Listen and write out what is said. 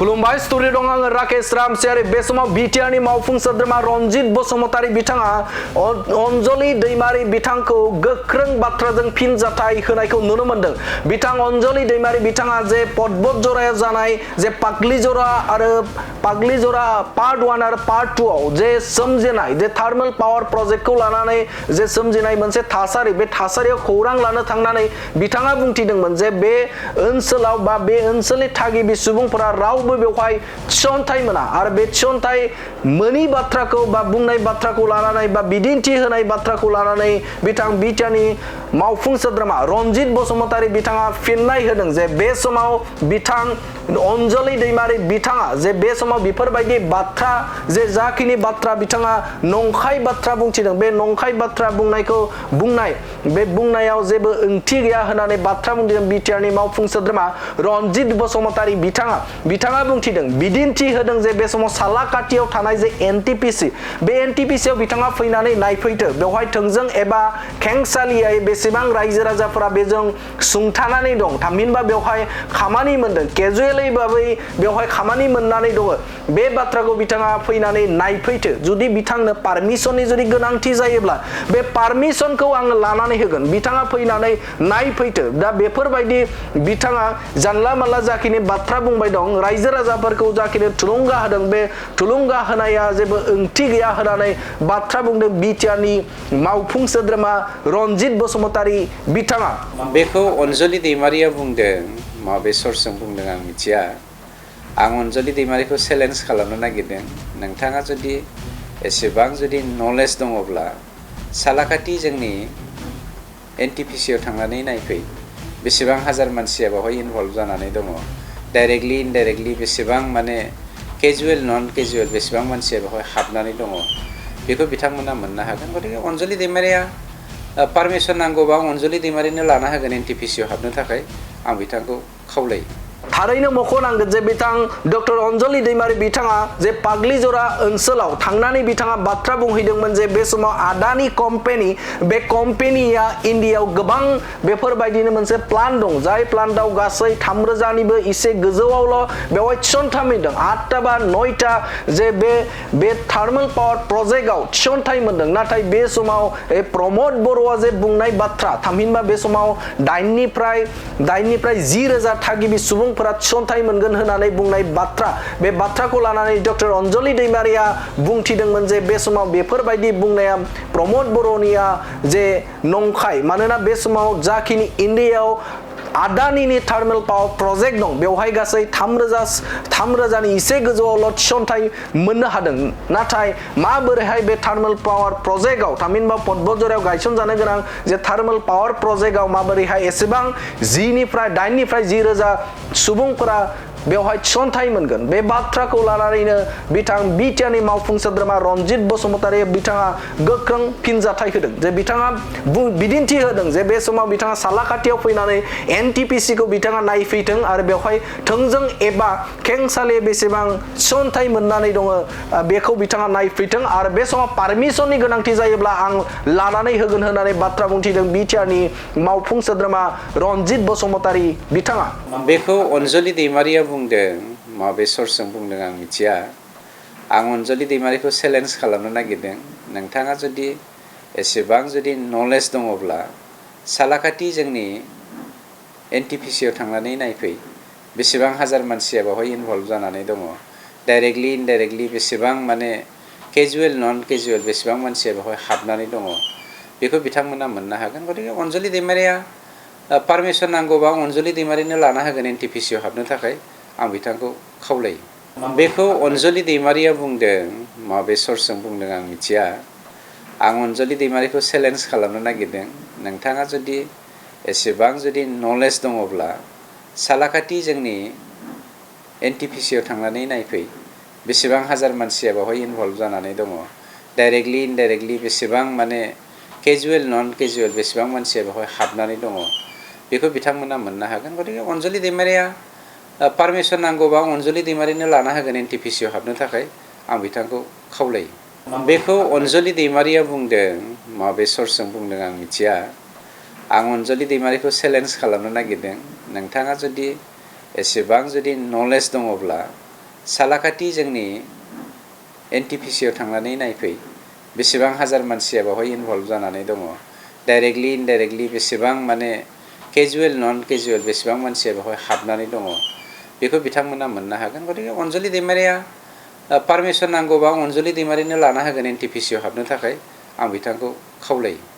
खुलुमबाय स्टोरी दं आङो राकेश रामसियारि बे समाव बिटिआरनि मावफुं सोद्रोमा रनजित बसुमतारी बिथाङा अनजलि दैमारि बिथांखौ गोख्रों बाथ्राजों फिनजाथाय होनायखौ नुनो मोनदों। बिथां अनजलि दैमारि बिथाङा जे पद्मत जरायाव जानाय जे पागलिजरा पार्ट 1 आरो पार्ट 2 आव जे सोमजिनाय जे थार्मेल पावर प्रोजेक्टखौ लानानै जे सोमजिनाय मोनसे थासारि बे थासारियाव खौरां लानो थांनानै बिथाङा बुंथिदोंमोन जे बे ओनसोलाव बा बे ओनसोलनि थागिबि सुबुंफोरा रावबो बेवहाय थिसनथाय मोना आरो बे थिसनथाय मोनि बाथ्राखौ बा बुंनाय बाथ्राखौ लानानै बा बिदिन्थि होनाय बाथ्राखौ लानानै बिथां बिटिआरनि मावफुं सोद्रोमा रनजित बसुमतारी बिथाङा फिननाय होदों जे बे समाव बिथां अनजलि दैमारि बिथाङा जे बे समाव बेफोरबायदि बाथ्रा जे जाखिनि बाथ्रा बिथाङा नंखाय बाथ्रा बुंथिदों बे नंखाय बाथ्रा बुंनायाव जेबो ओंथि गैया होननानै बाथ्रा बुंदों बिटिआरनि मावफुं सोद्रोमा रनजित बसुमतारी बिथाङा बुंथिदों बिदिन्थि होदों जे बे समाव सालाकाटियाव थानाय जे एनटिपिसि बे एनटिपिसियाव बिथाङा फैनानै नायफैथो बेवहाय थोंजों एबा खेंसालियायै बेसेबां रायजो राजाफोरा बेजों सुंथानानै दं थामहिनबा बेवहाय खामानि मोनदों केजुएलैबाबो बेवहाय खामानि मोननानै दङ बे बाथ्राखौ बिथाङा फैनानै नायफैथो जुदि बिथांनो पारमिशननि जुदि गोनांथि जायोब्ला बे पारमिशनखौ आङो लानानै होगोन बिथाङा फैनानै नायफैथो दा बेफोरबायदि बिथाङा जानला मानला जाखिनि बाथ्रा बुंबाय दं रायजो राजाफोरखौ जाखिनि थुलुंगा होदों बे थुलुंगा होनाया जेबो ओंथि गैया होननानै बाथ्रा बुंदों बिटिआरनि मावफुं सोद्रोमा रनजित बसुमतारी बिथाङा बेखौ अनजलि दैमारिया बुंदों माबे सर्सजों बुंदों आं मिथिया आं अनजलि दैमारिखौ चेलेन्ज खालामनो नागिरदों नोंथाङा जुदि एसेबां जुदि नलेज दङब्ला सालाकाटि जोंनि एनटिपिसियाव थांनानै नायफै बेसेबां हाजार मानसिया बेवहाय इनभल्भ जानानै दङ डाइरेक्टलि इनडाइरेक्टलि बेसेबां माने केजुएल नन केजुएल बेसेबां मानसिया बेवहाय हाबनानै दङ बेखौ बिथांमोना मोननो हागोन गतिके अनजलि दैमारिया पारमिशन नांगौबा अनजलि दैमारिनो लाना होगोन एनटिपिसियाव हाबनो थाखाय आं बिथांखौ खावलायो थारैनो मख'नांगोन जे बिथां डक्टर अनजलि दैमारि बिथाङा जे पागलिजरा ओनसोलाव थांनानै बिथाङा बाथ्रा बुंहैदोंमोन जे बे समाव आदानि कम्पानि बे कम्पानिया इन्डियायाव गोबां बेफोरबायदिनो मोनसे प्लान्ट दं जाय प्लान्टआव गासै 3,000निबो इसे गोजौआवल' बेवहाय थिसनथाय मोनदों 8टा बा 9टा जे बे थार्मेल पावार प्रोजेक्टआव थिसनथाय मोनदों नाथाय बे समाव प्रमद बर'आ जे बुंनाय बाथ्रा थामहिनबा बे समाव 8निफ्राय 10,000 थागिबि सुबुंफोरा थिसनथाय मोनगोन होननानै बुंनाय बाथ्रा बे बाथ्राखौ लानानै डक्टर अनजलि दैमारिया बुंथिदोंमोन जे बे समाव बेफोरबायदि बुंनाया प्रमद बर'निया जे नंखाय मानोना बे समाव जाखिनि इन्डियायाव आदानिनि थार्मेल पावर प्रोजेक्ट दं बेवहाय गासै 3,000नि इसे गोजौआवल' थिसनथाय मोननो हादों नाथाय माबोरैहाय बे थार्मेल पावर प्रोजेक्टआव थामहिनबा पद्मजरायाव गायसनजानो गोनां जे थार्मेल पावर प्रोजेक्टआव माबोरैहाय एसेबां 8निफ्राय 10,000 सुबुंफोरा बेवहाय थिसनथाय मोनगोन बे बाथ्राखौ लानानैनो बिथां बिटिआरनि मावफुं सोद्रोमा रनजित बसुमतारी बिथाङा गोख्रों फिनजाथाय होदों जे बिथाङा बिदिन्थि होदों जे बे समाव बिथाङा सालाकाटियाव फैनानै एनटिपिसिखौ बिथाङा नायफैथों आरो बेवहाय थोंजों एबा खेंसालियै बेसेबां थिसनथाय मोननानै दङ बेखौ बिथाङा नायफैथों आरो बे समाव पारमिशननि गोनांथि जायोब्ला आं लानानै होगोन होननानै बाथ्रा बुंथिदों बिटिआरनि मावफुं सोद्रोमा रनजित बसुमतारी बिथाङा बेखौ अनजलि दैमारिया बुंदों माबे सर्सजों बुंदों आं मिथिया आं अनजलि दैमारिखौ चेलेन्ज खालामनो नागिरदों नोंथाङा जुदि एसेबां जुदि नलेज दङब्ला सालाकाटि जोंनि एनटिपिसियाव थांनानै नायफै बेसेबां हाजार मानसिया बेवहाय इनभल्भ जानानै दङ डाइरेक्टलि इनडाइरेक्टलि बेसेबां माने केजुएल नन केजुएल बेसेबां मानसिया बेवहाय हाबनानै दङ बेखौ बिथांमोना मोननो हागोन गतिके अनजलि दैमारिया पारमिशन नांगौबा अनजलि दैमारिनो लाना होगोन एनटिपिसियाव हाबनो थाखाय आं बिथांखौ खावलायो बेखौ अनजलि दैमारिया बुंदों माबे सर्सजों बुंदों आं मिथिया आं अनजलि दैमारिखौ चेलेन्ज खालामनो नागिरदों नोंथाङा जुदि एसेबां जुदि नलेज दङब्ला सालाकाटि जोंनि एनटिपिसियाव थांनानै नायफै बेसेबां हाजार मानसिया बेवहाय इनभल्भ जानानै दङ डाइरेक्टलि इनडाइरेक्टलि बेसेबां माने केजुएल नन केजुएल बेसेबां मानसिया बेवहाय हाबनानै दङ बेखौ बिथांमोना मोननो हागोन गतिके अनजलि दैमारिया पारमिशन नांगौबा अनजलि दैमारिनो लाना होगोन एनटिपिसियाव हाबनो थाखाय आं बिथांखौ खावलायो बेखौ अनजलि दैमारिया बुंदों माबे सर्सजों बुंदों आं मिथिया आं अनजलि दैमारिखौ चेलेन्ज खालामनो नागिरदों नोंथाङा जुदि एसेबां जुदि नलेज दङब्ला सालाकाथि जोंनि एनटिपिसिआव थांनानै नायफै बेसेबां हाजार मानसिया बेवहाय इनभल्भ जानानै दङ डाइरेक्टलि इनडाइरेक्टलि बेसेबां माने केजुवेल नन केजुवेल बेसेबां मानसिया बेवहाय हाबनानै दङ बेखौ बिथांमोना मोननो हागोन गतिके अनजलि दैमारिया पारमिसन नांगौबा अनजलि दैमारिनो लाना होगोन एनटिपिसिआव हाबनो थाखाय आं बिथांखौ खावलायो